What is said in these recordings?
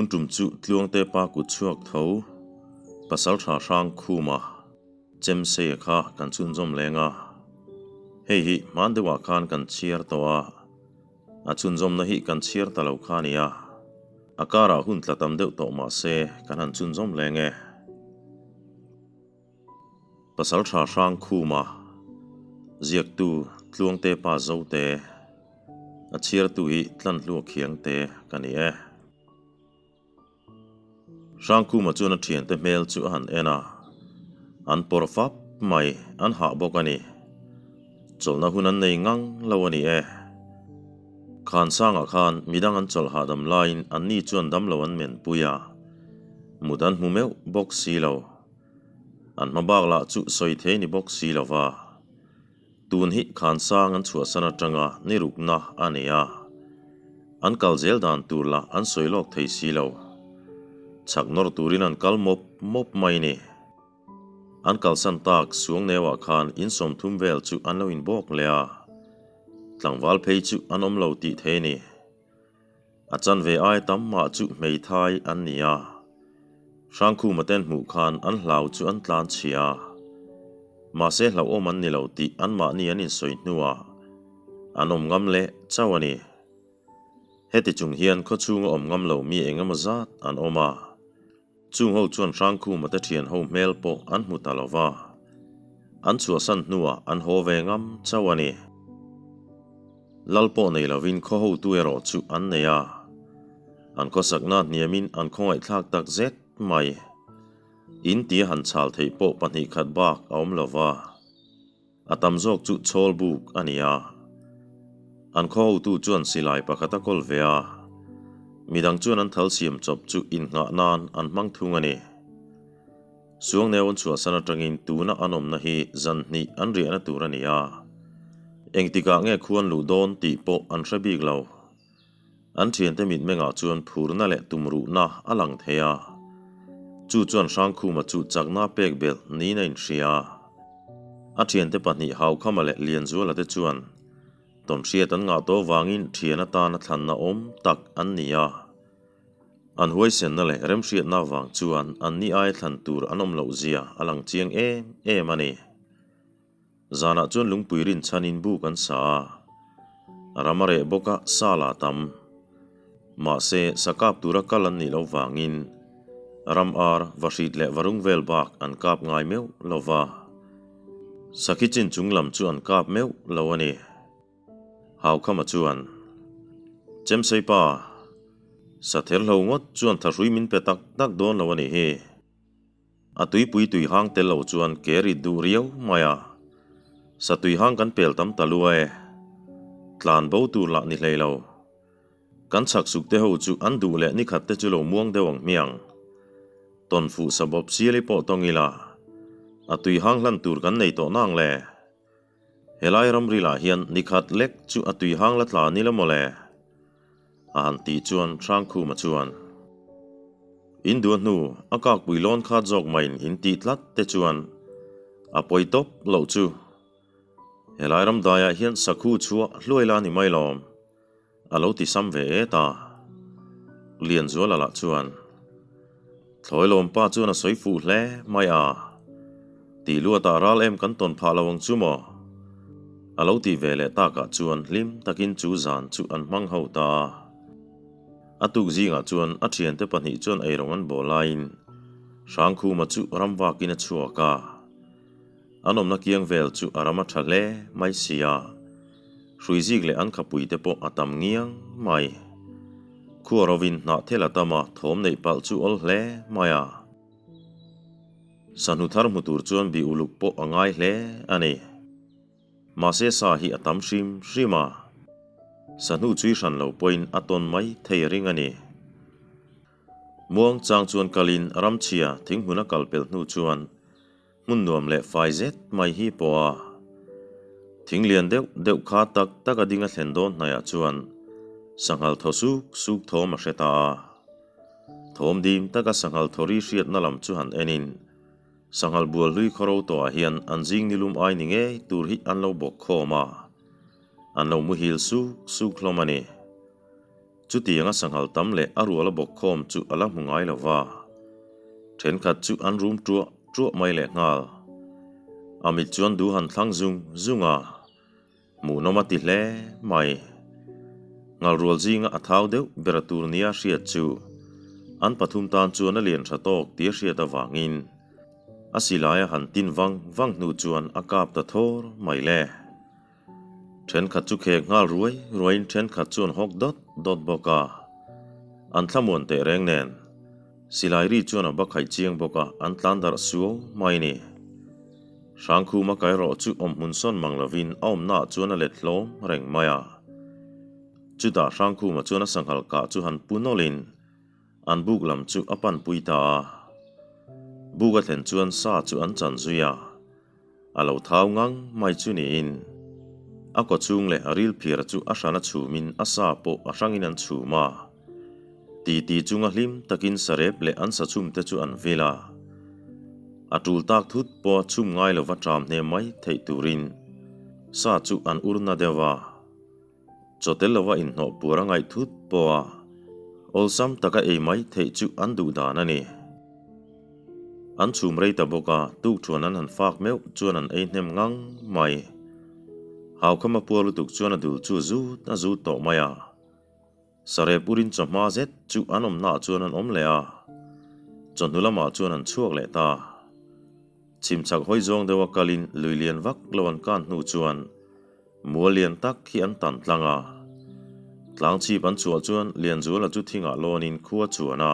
Tun tum chu Tluangte pa kut chhuak tho Pasaltha Hrangkhuma Chemseia kha kan chhunzawm leng a. Hei hi hman deuhah khan kan chhiar tawh a, a chhunzawmna hi kan chhiar ta lo kha a nia. A karah hun tla tam deuh tawh mah se kan han chhunzawm leng e. Pasaltha Hrangkhuma, Ziaktu Tluangte Pa Zote, a chhiartu hi Tlanhlua Khiangte ka ni e. Hrangkhuma chuan a thiante hmel chu a han en a, an pawr fap mai, an hah bawk a ni. Chawlhna hun an nei ngang lo a ni e. Khansangah khan midang an chawlh hahdam laiin anni chuan damlo an menpui a, mut an hmu meuh bawk si lo. An hma bak lah chu sawi thei ni bawk si lo va, tun hi Khansang an chhuahsan atanga ni rukna a nei a, an kal zel dan tur lah an sawi lawk thei si lo. Chhak nawr turin an kal mawp mawp mai ni. An kalsan tak Suangneuah khan in 30 vel chu an lo inbawk leh a, tlangval phei chu an awm lo tih thei ni. A chanve ai tam mah chu hmeithai an ni a, Hrangkhuma ten hmuh khan an hlau chu an tlan chhia a, mahse hlauhawm an ni lo tih anmahni an insawi hnuah an awm ngam leh chauh a ni. Heti chung hian khawchhunga awm ngam lo mi eng emaw zat an awm a, Chung ho chuan Hrangkhuma te thian ho hmel pawh an hmu ta lo va, an chhuahsan hnuah an haw ve ngam chauh a ni. Lal pawh nei lovin khaw hotu erawh chu an nei a, an khawsakna hniamin an khawngaihthlak tak zet mai. In tia han chhal theih pawh pahnih khat bak a awm lo va. A tam zawk chu chhawl buk a ni a, an khaw hotu chuan silai pakhat a kawl ve a, midang chuan an thal siam chawp chu innghah nan an hmang thung a ni. Suangneu an chhuahsan atangin tuna an awmna hi zan hnih an riahna tur a ni a, engtikah nge khuan luh dawn tih pawh an hre bik lo. An thiante mitmengah chuan phurna leh tumruhna a lang thei a, chu chuan Hrangkhuma chu chakna pek belh niin a inhria. A thiante pahnih Haukhama leh Lianzuala te chuan tawnhriat an ngah tawh vangin thian atana thlanna awm tak an ni a. An huaisenna leh remhriatna vang chuan anni aia thlan tur an awm loh zia a lang chiang em em a ni. Zanah chuan lungpui rinchhanin buk an sa a, a ram a reh bawk a, sa la tam. Mahse, sa kap tura kal an nih loh vangin ram ar, vahrit leh varung vel bak an kap ngai meuh lo va, sakhi chin chung lam chu an kap meuh lo a ni. Haukhama chuan, Chemsei pa, sa ther hlo ngawt chuan thahrui min pe tak tak dawn lo a nih hi. A tuipui tui hang tel lo chuan ke rit duh riau mai a, sa tui hang kan pel tam ta lua e. Tlan bo tur lah ni hlei lo. Kan chhak suk te ho chu an duh leh nikhat te chu lo muang deuh ang hmiang. Tawn fuh sa bawp siali pawh tawng ila, a tui hang hlan tur kan nei tawh nang le. Helai ramri lah hian nikhat lek chu a tui hang la tla ni la maw le. A han tih chuan Hrangkhuma chuan, In duh a hnu, a kakpui lawn khat zawk maiin in tih tlat te chuan a pawi tawp loh chu. Helai ram daiah hian sakhu chhuah hluai la ni mai lawm, a lo ti sam ve et a. Lianzuala lah chuan, Thlawi lawm pa chuan a sawi fuh hle mai a, tih luatah ral em kan tawn phah lo ang chu maw? A lo tih ve leh takah chuan hlim takin chu zan chu an hmang ho ta a. A tuk zingah chuan a thiante pahnih chuan eirawng an bawl laiin Hrangkhuma chu ram vakin a chhuak a. An awmna kiang vel chu a ram a tha hle mai si a, hruizik leh an khapui te pawh a tam ngiang mai. Khua rovin hnah thel a tam a, thawm neih palh chu awl hle mai a. Sahnu thar hmu tur chuan bi uluk pawh a ngai hle a ni. Mahse sa hi a tam hrim hrim a, sahnu chui hran lo pawhin a tawn mai thei a ring a ni. Muang chang chuan kalin ramchhia thinghmun a kal pelh hnu chuan Hmun nuam leh fai zet mai hi pawh a thing lian deuh deuh kha tak tak a ding a thlen dawn hnaiah chuan sanghal thaw suk suk thawm a hre ta a. Thawm dim taka sanghal thaw ri hriatna lam chu han enin sanghal bual hlui khaw ro tawhah hian an zing nilum ai ni ngei tur hi an lo bawk khawm a, an lo muhil suk suk hlawm a ni. Chutianga sanghal tam leh a ruala bawk khawm chu a la hmu ngai lo va, thenkhat chu an rum ṭuah ṭuah mai leh nghal. A mit chuan duh han thlang zung zung a, hmuhnawm a ti hle mai. Ngalrual zinga a thau deuh ber a tur nia hriat chu an pathum tan chuan a lian tha tawk tia hriat avangin a silai a han tin vang vang hnu chuan a kap ta thawr mai le. Thenkhat chu khek nghal ruai ruaiin thenkhat chuan hawk dawt dawt bawk a, an thlamuan teh reng nen silai ri chuan a ba khaih chiang bawk a, an tlan darh suau mai ni. Hrangkhuma kai rawh chu awm hmun sawn mang lovin a awmnaah chuan a let hlawm reng mai a. Chutah Hrangkhuma chuan a sanghal kah chu han pu nawlhin an buk lam chu a panpui ta a. Buk a thlen chuan sa chu an chan zui a. A lo thau ngang mai chu niin a kaw chhung leh a ril phir chu a hran a chhumin a sa pawh a hrangin an chhum a. Titi chunga hlim takin sarep leh an sa chhum te chu an vil a. A tul tak thut pawh a chhum ngai lova ṭam hne mai theih turin sa chu an ur na deuh a. Chaw tel lova inhnawh puar a ngaih thut pawh a awlsam taka ei mai theih chu an duh dan a ni. An chhum rei ta bawk a, tukṭhuan an han fak meuh chuan an ei hnem ngang mai. Haukhama puar lutuk chuan a dul chu a zut a zut tawh mai a. Sarep urin chawhma zet chu an awmnaah chuan an awm leh a, chawhnu lamah chuan an chhuak leh ta. Chhimchhak hawi zawng deuha kalin lui lian vak lo an kan hnu chuan Mual lian tak hi an tan tlang a. Tlang chhip an chhuah chuan Lianzuala chu thingah lawnin khua chuan a.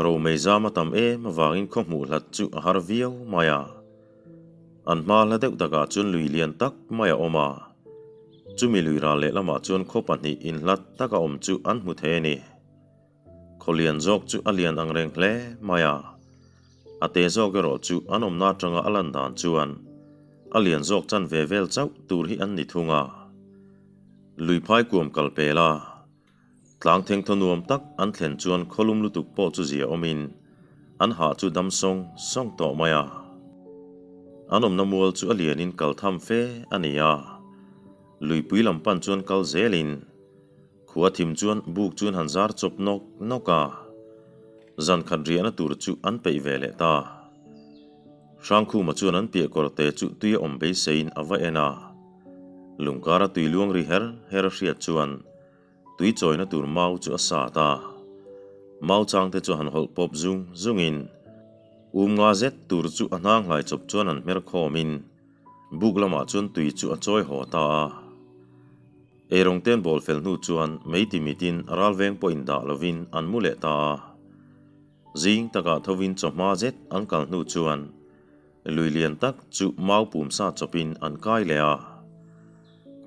Romei zam a tam em avangin khaw hmuh hlat chu a har viau mai a. An hma hla deuh takah chuan lui lian tak mai a awm a. Chumi lui ral lehlamah chuan khaw pahnih inhlat taka awm chu an hmu thei a ni. Khaw lian zawk chu a lian ang reng hle mai a, a te zawk erawh chu an awmna atanga a lan dan chuan a lian zawk chan ve vel chauh tur hi an ni thung a. Lui phai kuam kal pel a, tlang theng thaw nuam tak an thlen chuan khawlum lutuk pawh chu zia awmin an hah chu dam sawng sawng tawh mai a. An awmna mual chu a lianin kal tham fe a ni a, luipui lam pan chuan kal zelin Khua thim chuan buk chuan han zar chawp nawk nawk a, zan khat riahna tur chu an peih ve leh ta. Hrangkhuma chuan an piah kawr te chu tui a awm beiseiin a va en a, lungkara tui luang ri her her a hriat chuan tui chawina tur mau chu a sat a, mau chang te chu han hawlh pawp zung zungin um nga zet tur chu a hnang hlai chawp chuan han hmer khawmin buk lamah chuan tui chu a chawi haw ta a. Eirawng ten bawl fel hnu chuan meiti mitin ralveng pawh indah lovin an mu leh ta a. Zing takah thovin chawhma zet an kal hnu chuan lui lian tak chu mau pum sa chawpin an kai leh a.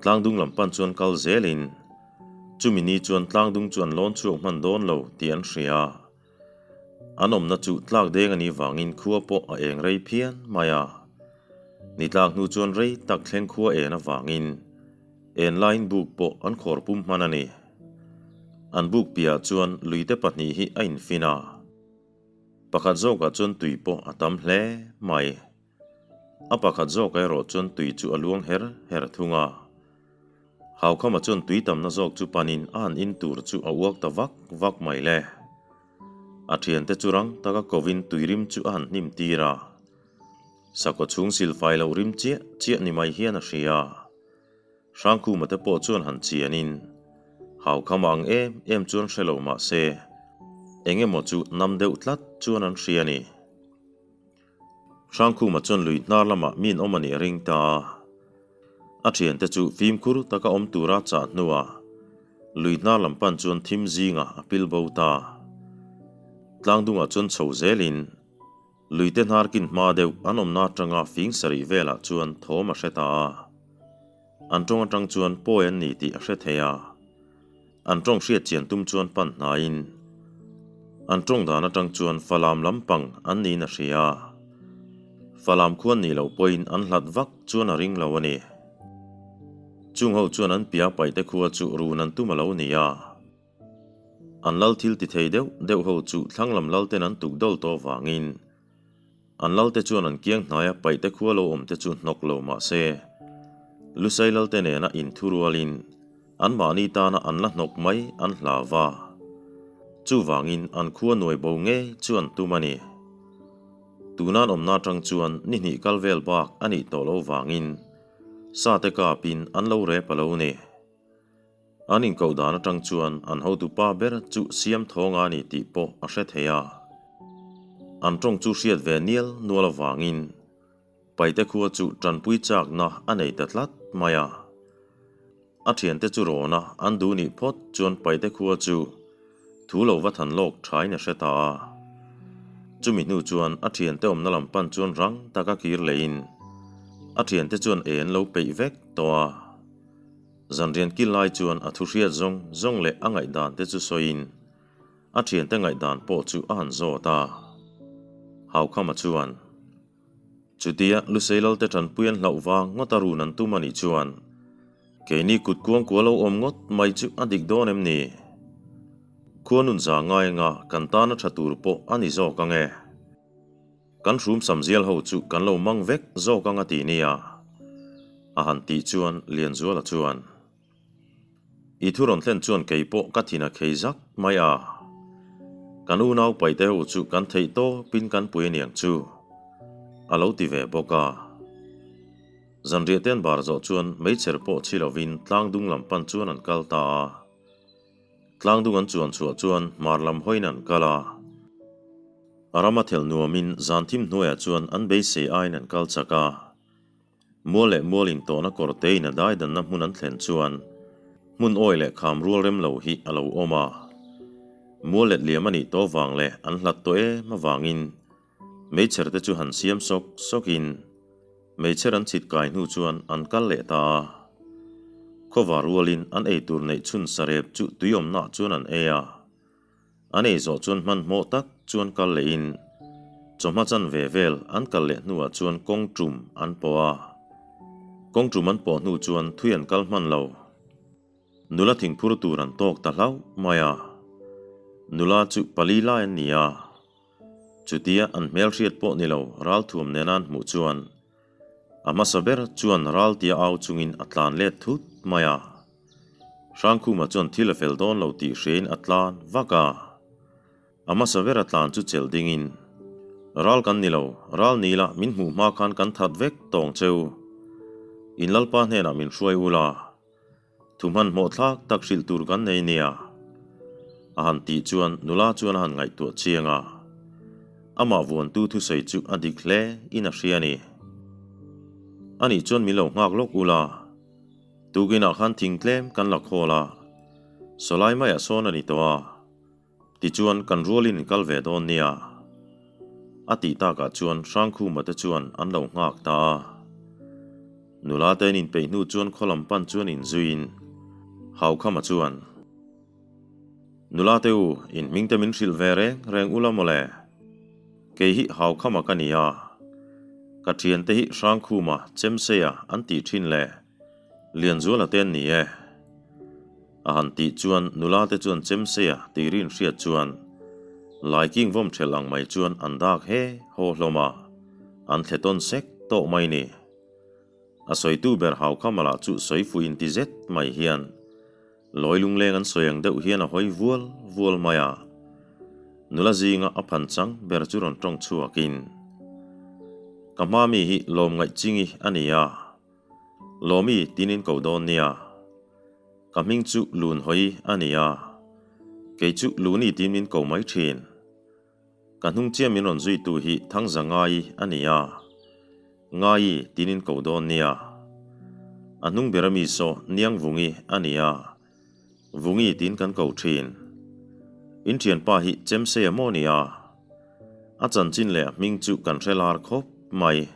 Tlangdung lam pan chuan kal zelin chumi ni chuan tlangdung chu an lawn chhuak hman dawn lo tih an hria. An awmna chu tlak deng a nih vangin khua pawh a eng rei phian mai a. Ni tlak hnu chuan rei tak thleng khua en avangin en laiin buk pawh an khawr pum hman a ni. An buk piahah chuan luite pahnih hi a infin a. Pakhat zawkah chuan tui pawh a tam hle mai. A pakhat zawk erawh chuan tui chu a luang her her thung a. Haukhama chuan tui tamna zawk chu panin a han in tur chu a uak ta vak vak mai le. A thiante chu rang taka kovin tui rim chu a han hnim tir a. Sakhaw chhung silfai loh rim chiah chiah ni mai hian a hria. Hrangkhuma te pawh chuan han chianin Haukhama ang em em chuan hre lo mah se eng emaw chu nam deuh tlat chuan an hria a ni. Hrangkhuma chuan lui hnar lamah min awm a nih a ring ta a. A thiante chu fimkhur taka awm tura chah hnuah lui hnar lam pan chuan thim zingah a pil bo ta. Tlangdungah chuan chho zelin luite hnar kin hma deuh an awmna atanga fing sarih velah chuan thawm a hre ta a. An tawng atang chuan pawi an ni tih a hre thei a. An tawng hriat chian tum chuan pan hnaiin an tawng dan atang chuan Falam lampang an niin a hria. Falam khuan nih loh pawhin an hlat vak chuan a ring lo a ni. Chung ho chuan an pia paihte khua chu run an tum a lo ni a. An lal thil ti thei deuh deuh ho chu thlanglam lalten an tuk dawl tawh vangin An lalte chuan an kiang hnaia paihte khua lo awmte chu hnawk lo mah se, Lusai lalte nena inthu rualin Anmahni tana an la hnawk mai an hlau va, chuvangin an khua nuai bo ngei chu an tum a ni. Tunan awmna atang chuan ni hnih kal vel bak a nih tawh lo vangin sate kapin an lo rep a lo ni. An inkoh dan atang chuan an hotupa ber chu siam thawng a ni tih pawh a hre thei a. An tawng chu hriat ve nial nual avangin Paite khua chu tanpui chakna a nei ta tlat mai a. A thiante chu rawn a, an duh nih phawt chuan Paite khua chu thu lo va than lawk thain a hre ta a. Chumi hnu chuan a thiante awmna lam pan chuan rang taka kir leiin a thiante chuan ei an lo peih vek tawh a. Zanrian kil lai chuan a thu hriat zawng zawng leh a ngaihdan te chu sawiin a thiante ngaihdan pawh chu a han zawt a. Haukhama chuan. Chutia Lusei Lalte tanpui an hlauh vang ngawt a run an tum a nih chuan keini kut kuang kua lo awm ngawt mai chu a dik dawn em ni? Khua nun za ngai anga kan tana tha tur pawh a ni zawk ang e. Kan hrum sam zial ho chu kan lo mang vek zawk ang a ti nia. A han tih chuan Lianzuala chuan. I thu rawn thlen chuan kei pawh ka thin a khei zak mai a. Kan unau paite ho chu kan theih tawpin kan pui aniang chu a lo ti ve bawk a. Zanriah te an bar zawh chuan meichher pawh chhi lovin tlangdung lam pan chuan an kal ta a. Tlangdung an chuan chhuah chuan hmar lam hawiin an kal a. A rama thelh nuamin zan thim hnuaiah chuan an beisei aiin an kal chak a. Mual leh mual intawhna kawr tein a daidanna hmun an thlen chuan hmun awi leh kham rual rem lo hi a lo awm a. Mual let liam a nih tawh vang leh an hlat tawh em avangin meichher te chu han siam sawk sawkin meichher an chhit kai hnu chuan an kal leh ta a. Khawvar rualin an eitur neih chhun sarep chu tuiawmnaah chuan an ei a. An ei zawh chuan hmanhmawh tak chuan kal lehin chawhma chan ve vel an kal leh hnuah chuan kawng tum an pawh a. Kawng tum an pawh hnu chuan thui an kal hman lo. Nula thingphur tur an tawk ta hlauh mai a. Nula chu pali lai an ni a. Chutia an hmelhriat pawh ni lo ralthuam nena an hmuh chuan a hmasa ber chuan raltia au chungin a tlan let thut mai a. Hrangkhuma chuan thil a fel dawn lo tih hriain a tlan vak a. A hmasa ber a tlan chu chelh dingin, Ral kan ni lo, ral ni la min hmuh hma khan kan that vek tawng cheu. In Lalpa hnenah min hruai u la, thu hmanhmawh thlak tak hrilh tur kan nei nia. A han tih chuan nula chuan a han ngaihtuah chiang a. Amah vuantu thusawi chu a dik hle in a hria a ni. Anih chuan min lo nghak lawk u la. Tukinah khan thing tlem kan la khawl a, sawlai maiah sawn a ni tawh a, tichuan kan rualin in kal ve dawn nia. A tih takah chuan Hrangkhuma te chuan an lo nghak ta a. Nula te an inpeih hnu chuan khaw lam pan chuan inzuiin Haukhama chuan, Nula te u, in hming te min hrilh ve reng reng ula mawle. Kei hi Haukhama ka ni a, ka thiante hi Hrangkhuma, Chemseia an tih thin le, Lianzuala te an ni e. A han tih chuan nula te chuan Chemseia tih rin hriat chuan Laiking vawm thelh ang mai chuan an dak he haw hlawm a, an thle tawn sek tawh mai ni. A sawitu ber Haukhama lah chu sawi fuh inti zet mai hian Lawi lungleng an sawi ang deuh hian a hawi vual vual mai a. Nula zinga a phan chang ber chu rawn tawng chhuakin, Ka hma mi hi lawm ngaih chingi a ni a, Lawmi tin in ko dawn nia. Ka hming chu Lun hawi a ni a, kei chu Luni tin min ko mai thin. Ka hnung chiah min rawn zuitu hi Thangza Ngai a ni a, Ngai tin in ko dawn nia. A hnung ber ami saw Niang Vungi a ni a, Vungi tin kan ko thin. In thianpa hi Chemseia maw ni a? A chanchin leh a hming chu kan hre lar khawp mai.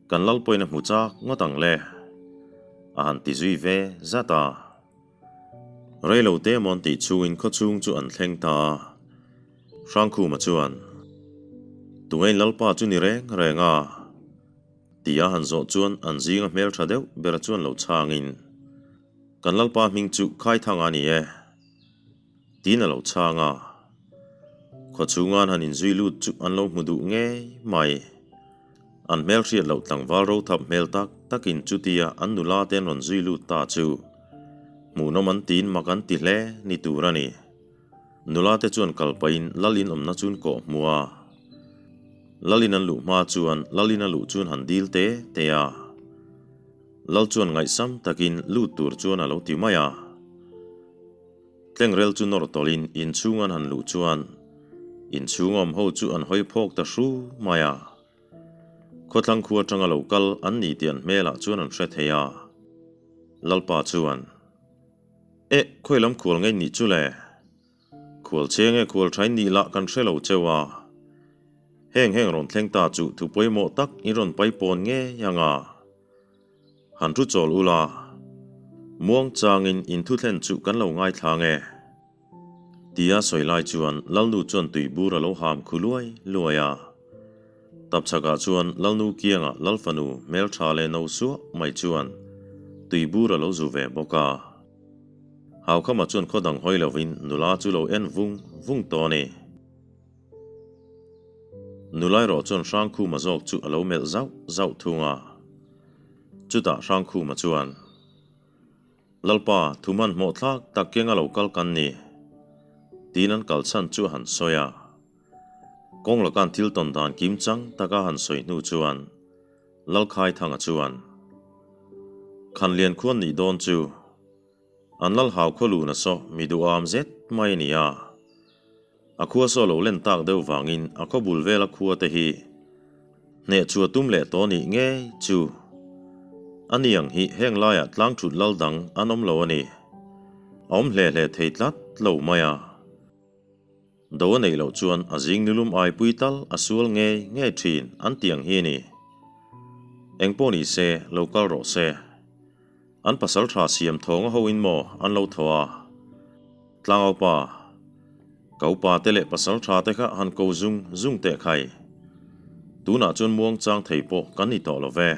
Kan Lalpawina hmu chak ngawt ang le. A han ti zui ve zat a. Reilo te mawn tih chhungin khawchhung chu an thleng ta a. Hrangkhuma chuan, Tungein Lalpa chu ni reng reng a? Ti a han zawh chuan an zinga hmeltha deuh ber chuan lo chhangin, Kan Lalpa hming chu Khaithanga a ni e. Tiin a lo chhang a. Khawchhunga an han inzui lut chu an lo hmu duh ngei mai. An hmel hriat loh tlangval rothap hmel tak takin chutia an nula te an rawn zui lut ta chu. Hmuhnawm an tiin mak an ti hle ni tur a ni. Nula te chuan kal pahin Lal in awmna chuan kawh hmu a. Lal in an luh hma chuan Lal in a luh chuan han dil te te a. Lal chuan ngaihsam takin lut tur chuan a lo ti mai a. Tlengrel chu nawr tawlhin inchhung an han luh chuan inchhung awm ho chu an hawi phawk ta hru mai a. Khawthlang khua atanga lo kal an ni tih an hmelah chuan an hre thei a. Lalpa chuan, Eh, khawi lam khual ngei nih chu le? Khual che nge khual thain nih lah kan hre lo cheu a. Heng heng rawn thleng ta chu thu pawimawh tak in rawn paipawn ngei ang a. Han thu chawl ula, muang changin in thu thlen chu kan lo ngaithla nge? Tia sawi lai chuan Lalnu chuan tui bur a lo ham khu luai luai a. Tapchhakah chuan Lalnu kiangah Lalfanu hmeltha leh no suah mai chuan tui bur a lo zu ve bawk a. Haukhama chuan khaw dang hawi lovin nula chu lo en vung vung tawh a ni. Nula erawh chuan Hrangkhuma zawk chu a lo melh zauh zauh thung a. Chutah Hrangkhuma chuan, Lalpa, thu hmanhmawh thlak tak kenga lo kal kan ni, tiin an kal chhan chu a han sawi a. Kawng laka'n thil tawn dan kim chang taka han sawi hnu chuan Lalkhaithanga chuan, Khanlian khuan nih dawn chu, An lal hau khaw luna saw mi duham zet mai a ni a. A khua saw lo len tak deuh vangin a khaw bul vela khua te hi hneh chu a tum leh tawh nih ngei chu. A ni ang hi heng laiah tlang thut lal dang an awm lo a ni. A awm hle hle thei tlat lo mai a. Do a neih loh chuan a zing nilum aipui tal a sual ngei ngei thin an ti ang hi a ni. Eng pawh ni se lo kal rawh se. An pasal tha siam thawnga ho in maw an lo thaw a? Tlangaupa, Ka upa te leh pasal tha te kha han ko zung zung teh khai. Tunah chuan muang chang thei pawh kan ni tawh lo ve.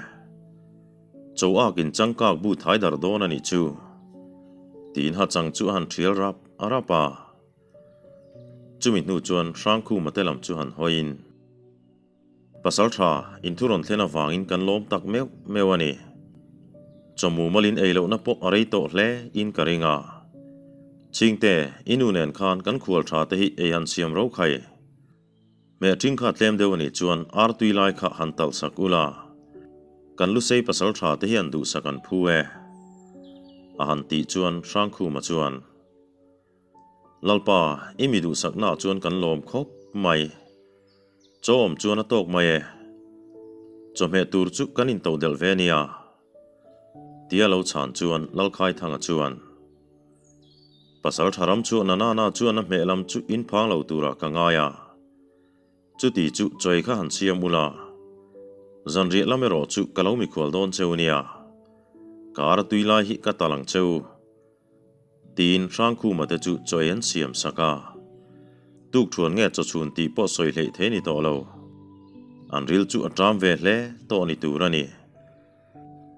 Cho ak in changkak bu thai dar dawn a nih chu. Tiin ha chang chu a han thial rap rap a. Chumi hnu chuan Hrangkhuma te lam chu han hawiin. Pasal tha, inthu rawn thlen avangin kan lawm tak meuh meuh a ni. Chawhmu malin ei lohna pawh a rei tawh hle in ka ring a. Chhingte, i nu nen khan kan khual tha te hi ei han siam ro khai. Hmeh ṭhing kha tlem deuh a nih chuan ar tui lai kha han talh sak ula. Kan lusei pasal tha te hian duhsak an phu e. A han tih chuan Hrangkhuma chuan. Lalpa, i mi duhsaknaah chuan kan lawm khawp mai. Chaw awm chuan a tawk mai e. Chawhmeh tur chu kan into delh ve nia. Tia lo chhan chuan Lalkhaithanga chuan, Pasal tha ram chhuah na nana chuan a hmeh lam chu in phang lo turah ka ngai a. Chuti chu chawi kha han siam ula, zanriah lam erawh chu ka lo mikhual dawn cheu nia. Kar a tui lai hi ka tal ang cheu. Tiin Hrangkhuma te chu chaw ei an siam sak a. Tukṭhuan nge chawchhun tih pawh sawi hleih thei ni tawh lo. An ril chu a ṭam ve hle tawh ni tur a ni.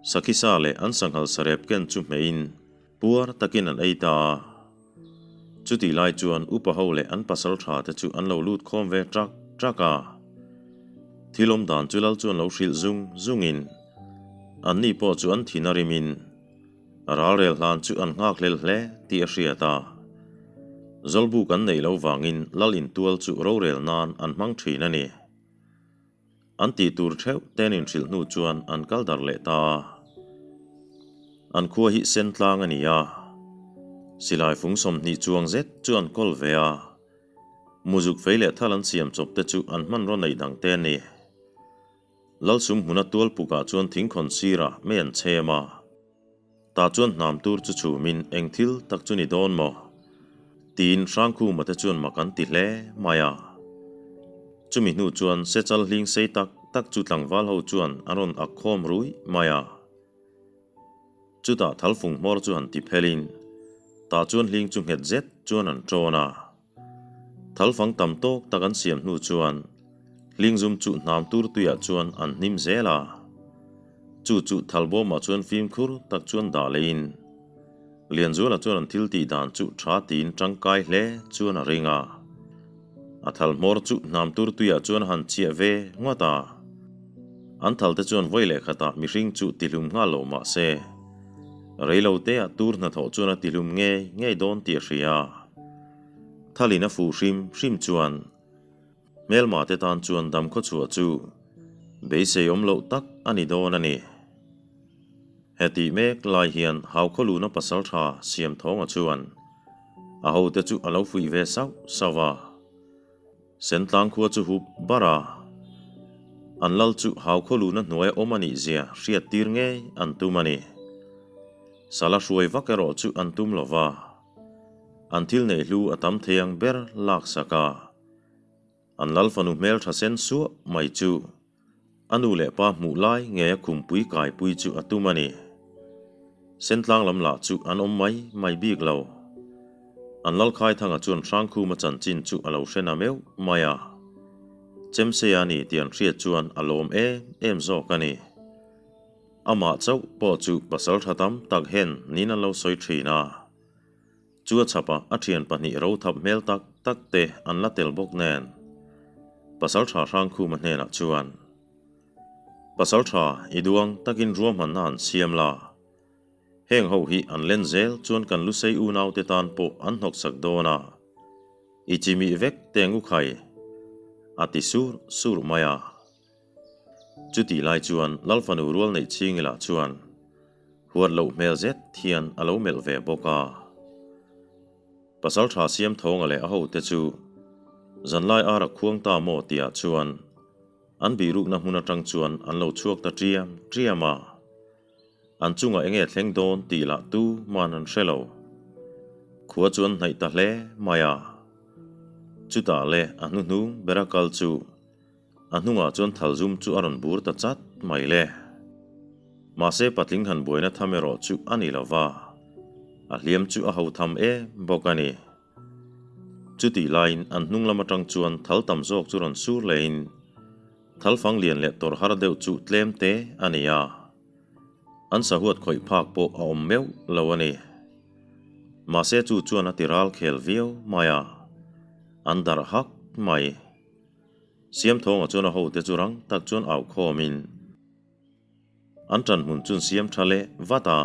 Sakhisa leh an sanghal sarep ken chu hmeiin puar takin an ei ta a. Chutih lai chuan upa ho leh an pasal ṭha te chu an lo lut khawm ve ṭak ṭak a. Thil awm dan chu lal chuan lo hrilh zung zungin anni pawh chu an thin a rimin, A ralrel hlan chu an nghakhlel hle tih a hriat a. Zawlbuk an neih loh vangin lal intual chu rorel nan an hmang thin a ni. An tih tur theuh ten inhrilh hnu chuan an kal darh leh ta a. An khua hi sen tlang a ni a. Silai fung 20 chuang zet chu an kawl ve a. Muzuk fei leh thal an siam chawp te chu an hmanraw neih dang te a ni. Lalsum hmuna tual pukah chuan thingkhawn sirah mei an chhem a. Tah chuan hnam tur chu chhumin eng thil tak chu ni dawn maw? Tiin Hrangkhuma te chuan mak an ti hle mai a. Chumi hnu chuan sechal hling sei tak tak chu tlangval ho chuan an rawn ak khawm rui mai a. Chutah thalfung hmawr chu han ti phelin tah chuan hling chu nghet zet chuan an ṭawn a. Thalfang tam tawk tak an siam hnu chuan Hlingzum chu hnam tur tuiah chuan an hnim zel a. Chu chu thalbawmah chuan fimkhur tak chuan dah leiin Lianzuala chuan an thil tih dan chu tha tiin tangkai hle chuan a ring a. A thal hmawr chu hnam tur tuiah chuan a han chiah ve ngawt a. An thal te chuan vawi leh khatah mihring chu tihlum nghal lo mah se. Reiloteah tur hnathawh chuan a tihlum ngei ngei dawn tih a hria. Thalin a fuh hrim hrim chuan hmelma te tan chuan damkhawchhuah chu beisei awm loh tak a ni dawn a ni. Hetih mek lai hian Haukhawluna pasaltha Siamthawnga chuan a hote chu a lo fuih ve sauh sauh a. Sentlang khua chu hup bar a, an lal chu Haukhawluna hnuaia awm a nih zia hriat tir ngei an tum a ni. Sala hruai vak erawh chu an tum lo va, an thil neih hlu a tam thei ang ber lak sak a, an lal fanu hmel tha sen suah mai chu a nu leh pa hmuh lai ngei a khumpui kaipui chu a tum a ni. Sentlang lam lah chu an awm mai mai bik lo. An Lalkhaithanga chuan Hrangkhuma chanchin chu a lo hre na meuh mai a. Chemseia ni tih an hriat chuan a lawm em em zawk a ni. Amah chauh pawh chu pasal tha tam tak hen niin an lo sawi thin a. Chu a chhapah a thian pahnih rothap hmel tak tak te an la tel bawk nen. Pasaltha Hrangkhuma hnenah chuan, Pasaltha, i duang takin ruahmanna an siam la. Heng ho hi an len zel chuan kan Lusei unaute tan pawh an hnawksak dawn a. I chimih vek teng u khai, a ti sur sur mai a. Chutih lai chuan Lalfanu rual neih chhingila chuan huat loh hmel zet hian a lo melh ve bawk a. Pasaltha Siamthawnga leh a hote chu zanlai ara khuang ta maw tihah chuan an bihrukna hmun atang chuan an lo chhuak ta ṭiam ṭiam a. An chungah enge thleng dawn tih lah tu man an hre lo. Khua chu an hnaih ta hle mai a. Chutah leh a hnuhnung bera kal chu A hnungah chuan thalzum chu a rawn bur ta chat mai le. Mahse patling han buaina tham erawh chu a ni lo va, a hliam chu a ho tham em bawk a ni. Chutih laiin an hnung lam atang chuan thal tam zawk chu rawn sur lehin thal fang lian leh tawrh har deuh chu tlem te a ni a. An sahuat khawih phak pawh a awm meuh lo a ni. Mahse chu chuan a ti ral khel viau mai a, an darh hak mai. Siamthawnga chuan a hote chu rang tak chuan au khawmin an ṭanhmun chu an siam ṭha leh vat a.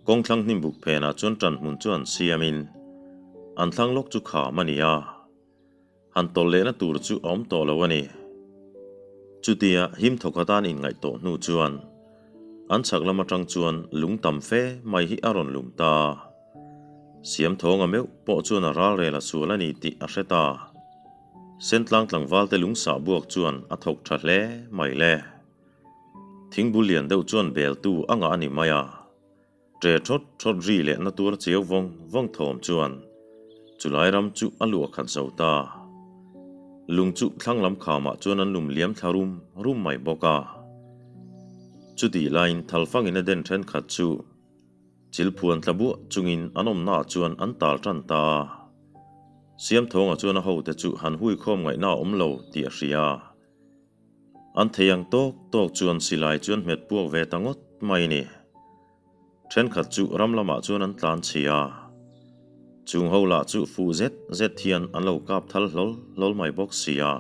Kawngthlang hnimbuk phenah chuan ṭanhmun chu an siamin an thlang lawk chu kham a ni a, han tawlh lehna tur chu a awm tawh lo a ni. Chutia him thawk atan inngaih tawh hnu chuan an chhak lam aṭang chuan lung tam fe mai hi a rawn lum ta a. Siamthawnga meuh pawh chuan a ralrel a sual a ni tih a hre ta. Sentlang tlangvalte lungsah buak chuan a thawk tha hle mai le. Thingbul lian deuh chuan beltu a ngah a ni mai a. Ṭe ṭhawt ṭhawt ri leh na tuar chiau vawng vawng thawm chuan chulai ram chu a luah khat zo ta. Lung chu thlang lam khamah chuan an lum liam thla rum rum mai bawk a. Chutih laiin thalfangin a den thenkhat chu Chilphuan tla buah chungin an awmnaah chuan an tal tan ta a. Siamthawnga chuan a hote chu han hui khawm ngaihna a awm lo tih a hria. An thei ang tawk tawk chuan silai chu an hmet puak ve ta ngawt mai ni. Thenkhat chu ram lamah chuan an tlan chhi a. Chung ho lah chu fuh zet zet hian an lo kap thal hlawl hlawl mai bawk si a.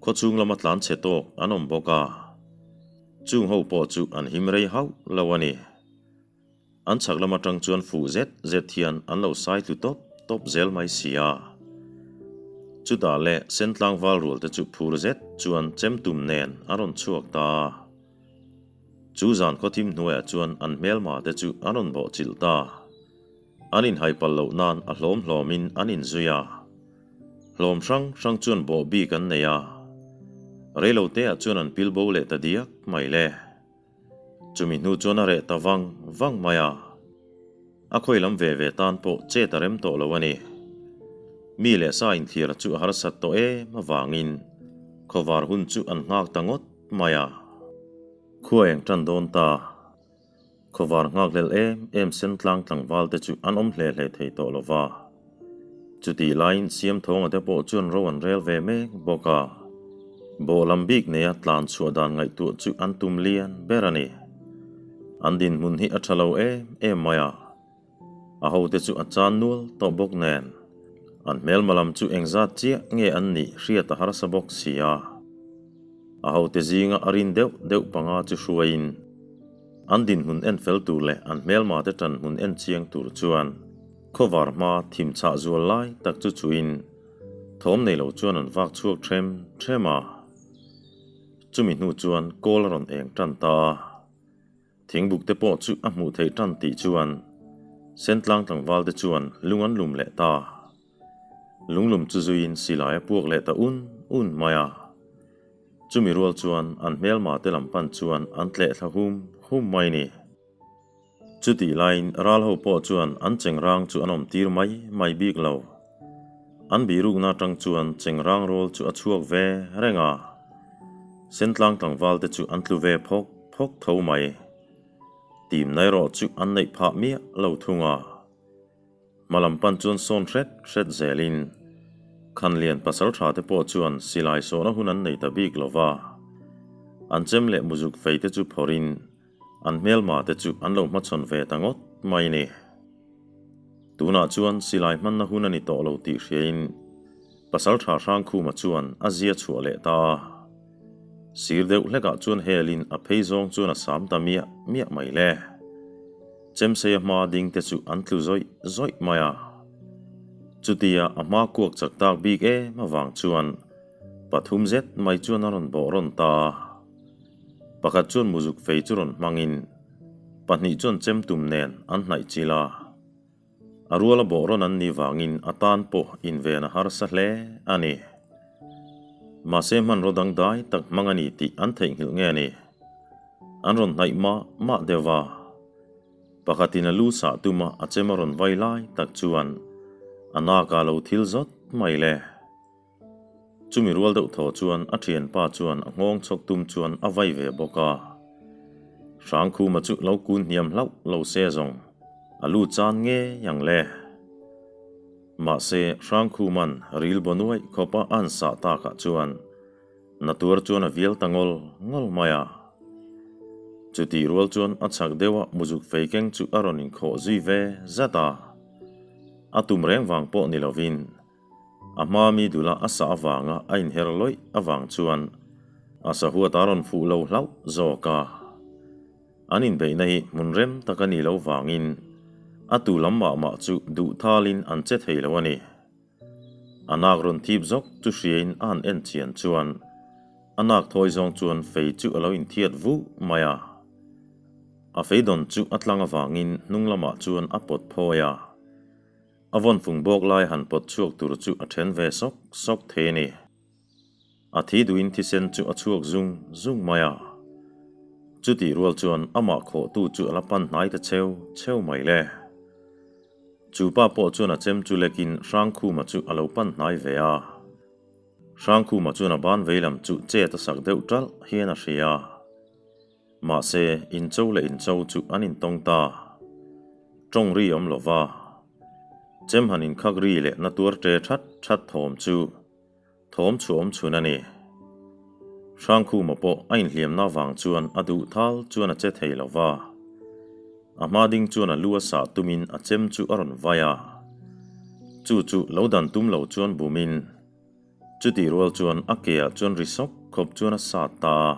Khawchhung lama tlan chhe tawk an awm bawk a. Chung ho pawh chu an him rei hauh lo a ni. An chhak lam atang chuan fuh zet zet hian an lo sai tlu tawp tawp zel mai si a. Chutah leh Sentlang val rual te chu phur zet chuan chem tum nen a rawn chhuak ta a. Chu zan khawthim hnuaiah chuan an hmelma te chu an rawn bawh chilh ta. An inhai palh loh nan a hlawm hlawmin an inzui a. Hlawm hrang hrang chuan bawh bik an nei a. Reiloteah chuan an pil bo leh ta diak mai le. Chumi hnu chuan a reh ta vang vang mai a. A khawi lam ve ve tan pawh chet a rem tawh lo a ni. Mi leh sa inthlir chu a harsat tawh em avangin khawvar hun chu an nghak ta ngawt mai a. Khua eng tan dawn ta. Khawvar nghakhlel em em Sentlang tlangval te chu an awm hle hle thei tawh lo va. Chutih laiin Siamthawnga te pawh chuan ro an rel ve mek bawk a. Bawh lam bik neia tlan chhuah dan ngaihtuah chu an tum lian ber a ni. An dinhmun hi a tha lo em em mai a. A hote chu a chan nual tawh bawk nen an hmelma lam chu engzat chiah nge an nih hriat a harsa bawk si a. A hote zinga a rin deuh deuh panga chu hruaiin. An dinhmun en fel tur leh an hmelmate ṭan hmun en chiang tur chuan khawvar hma thim chhah zual lai tak chu chuin thawm nei lo chuan an vak chhuak ṭhem ṭhem a. Chumi hnu chuan kawl a rawn eng ṭan ta a. Thingbuk te pawh chu a hmuh theih ṭan tih chuan Sentlang tlangval te chuan lung an lum leh ta. Lunglum chu zuiin silai a puak leh ta un un mai a. Chumi rual chuan an hmelma te lam pan chuan an tleh thla hum hum mai ni. Chutih laiin ral ho pawh chuan an chengrang chu an awm tir mai mai bik lo. An birukna atang chuan chengrang rawl chu a chhuak ve reng a. Sentlang tlangval te chu an tlu ve phawk phawk tho mai. Timna erawh chu an neih phah miah lo thung a. Hmalam pan chuan sawn hret hret zelin Khanlian pasal tha te pawh chuan silai sawhna hun an nei ta bik lo va, an chem leh muzuk fei te chu phawrhin an hmelma te chu an lo hmachhawn ve ta ngawt mai ni. Tunah chuan silai hmanna hun a ni tawh lo tih hriain pasal tha Hrangkhuma chuan a zia chhuah leh ta a. Sir deuh hlekah chuan helin a phei zawng chuan a sam ta miah miah mai le. Chemseia hma ding te chu an tlu zawih zawih mai a. Chutia a hma kuak chak tak bik em avang chuan pathum zet mai chuan a rawn bawh rawn ta a. Pakhat chuan muzuk fei chu rawn hmangin pahnih chuan chemtum nen an hnaih chil a. A ruala bawh rawn an nih vangin a tan pawh inven a harsa hle a ni. Mahse hmanraw dangdai tak hmang a ni tih an theihnghilh nge a ni. An rawn hnaih mah mah deuh va. Pakhatin a lu sah tuma a chem a rawn vai lai tak chuan a nak ah lo thil zawt mai le. Chumi rual deuh thaw chuan a thianpa chuan a nghawng chhawk tum chuan a vai ve bawk a. Hrangkhuma chu lo kun hniam hlauh lo se zawng a lu chan ngei ang le. Mahse Hrangkhuman ril baw nuaih khawpa a han sah takah chuan Na tuar chuan a vial ta ngawl ngawl mai a. Chutih rual chuan a chhak deuh a muzuk fei keng chu a rawn inkhawh zui ve zat a. A tum reng vang pawh ni lovin a hma mi dula a sah avanga a inher lawih avang chuan a sahuat a rawn fuh lo hlauh zawk a. An inbeihna hi hmun rem tak a nih loh vangin a tu lam mah mah chu duh thalin an che thei lo a ni. A nak rawn thip zawk chu hriain a han en chian chuan a nak thawi zawng chuan fei chu a lo inthiat vuh mai a. A fei dawn chu a tlang avangin hnung lamah chuan a pawt phawi a. A vawn fung bawk lai han pawt chhuak tur chu a then ve sawk sawk thei a ni. A thi duhin thisen chu a chhuak zung zung mai a. Chutih rual chuan amah khawhtu chu a la pan hnai ta cheu cheu mai le. Chu pa pawh chuan a chem chu lekin Hrangkhuma chu a lo pan hnai ve a. Hrangkhuma chuan a ban veilam chu chet a sak deuh ṭalh hian a hria. Mahse, incho leh incho chu an intawng ta. Ṭawng ri awm lo va. Chem han inkhak ri leh na tuar ṭe ṭhat ṭhat thawm chu thawm chhuah awm chhun a ni. Hrangkhuma pawh a inhliamna vang chuan a duh thal chuan a che thei lo va. A hma ding chuan a lu a sah tumin a chem chu a rawn vai a. Chu chu lo dan tum lo chuan bumin chutih rual chuan a ke ah chuan ri sawk khawp chuan a sat ta a.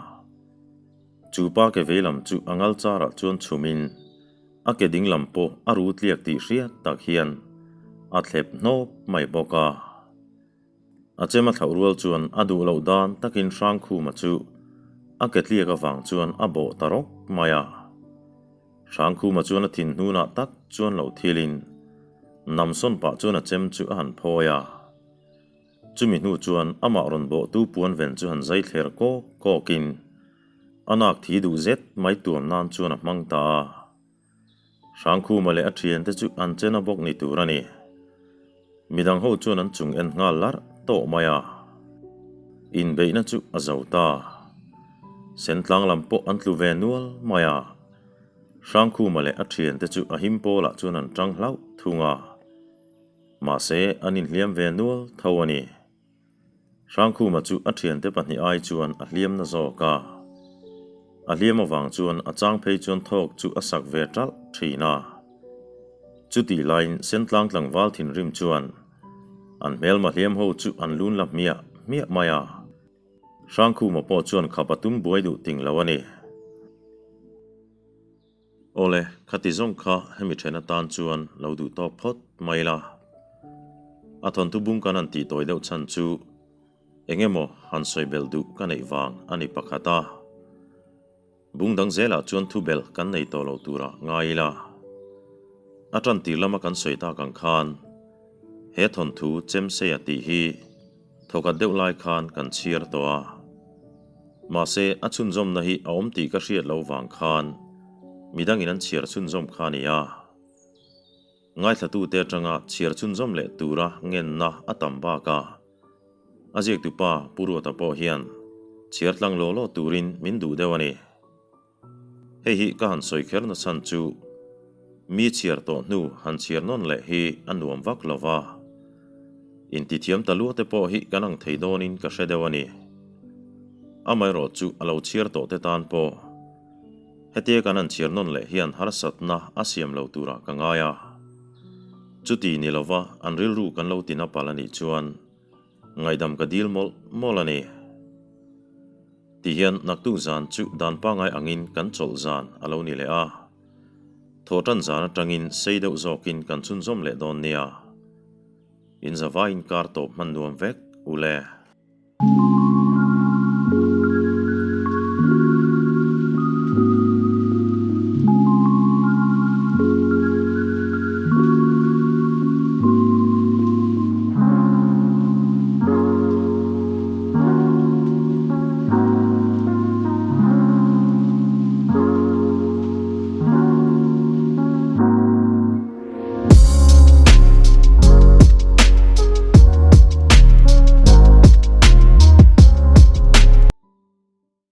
Chu pa ke veilam chu a ngal charah chuan chhumin a ke dinglam pawh a ru tliak tih hriat tak hian a thlep hnawp mai bawk a. A chem a thlauh rual chuan a duh loh dan takin Hrangkhuma chu a ke tliak avang chuan a bawh ta rawk mai a. Hrangkhuma chuan a thin hnunah tak chuan lo thilin Namsawn pah chuan a chem chu a han phawi a. Chumi hnu chuan amah rawn bawhtu puan ven chu han zai thler kawk kawkin a nak thi duh zet mai tuam nan chuan a hmang ta a. Hrangkhuma leh a thiante chu an chen a bawk ni tur a ni. Midang ho chuan an chung en nghal larh tawh mai a. Inbeihna chu a zo ta. Sentlang lam pawh an tlu ve nual mai a. Hrangkhuma leh a thiante chu a him pawlah chuan an tang hlauh thung a. Mahse, an inhliam ve nual tho a ni. Hrangkhuma chu a thiante pahnih ai chuan a hliam na zawk a. A hliam avang chuan a chang phei chuan thawk chu a sak ve ṭalh ṭhin a. Chutih laiin Sentlang tlangval thinrim chuan an hmelma hliam ho chu an lun la hmiah hmiah mai a. Hrangkhuma pawh chuan khap a tum buai duh ting lo a ni. Awle, khati zawng kha hemi then atan chuan lo duh tawk phawt mai la. A thawnthu bung kan han tih tawi deuh chhan chu eng emaw han sawi belh duh ka neih vang a ni pakhat a. Bung dang zelah chuan thu belh kan nei tawh lo turah ngai ila. A tan tir lama kan sawi tak ang khan he thawnthu Chemseia tih hi thawkhat deuh lai khan kan chhiar tawh a. Mahse a chhunzawmna hi a awm tih ka hriat loh vang khan midangin an chhiar chhunzawm kha a ni a. Ngaithlatute atanga chhiar chhunzawm leh tura ngenna a tam bakah a ziaktupa Pu Ruata pawh hian chhiar tlang law law turin min duh deuh a ni. Hei hi ka han sawi kher nachhan chu mi chhiar tawh hnu han chhiar nawn leh hi a nuam vak lo va, intithiam ta luate pawh hi kan ang thei dawnin ka hre deuh a ni. Amaherawhchu a lo chhiar tawh te tan pawh Hetia kan han chhiar nawn leh hian harsatna a siam lo turah ka ngai a. Chuti ni lova an rilru kan lo tina palh a nih chuan ngaihdam ka dil mawlh mawlh a ni. Tihian naktuk zan chu dan pangai angin kan chawlh zan a lo ni leh a. Thawhtan zan atangin sei deuh zawkin kan chhunzawm leh dawn nia. Inzavaiin kar tawp hman nuam vek u le.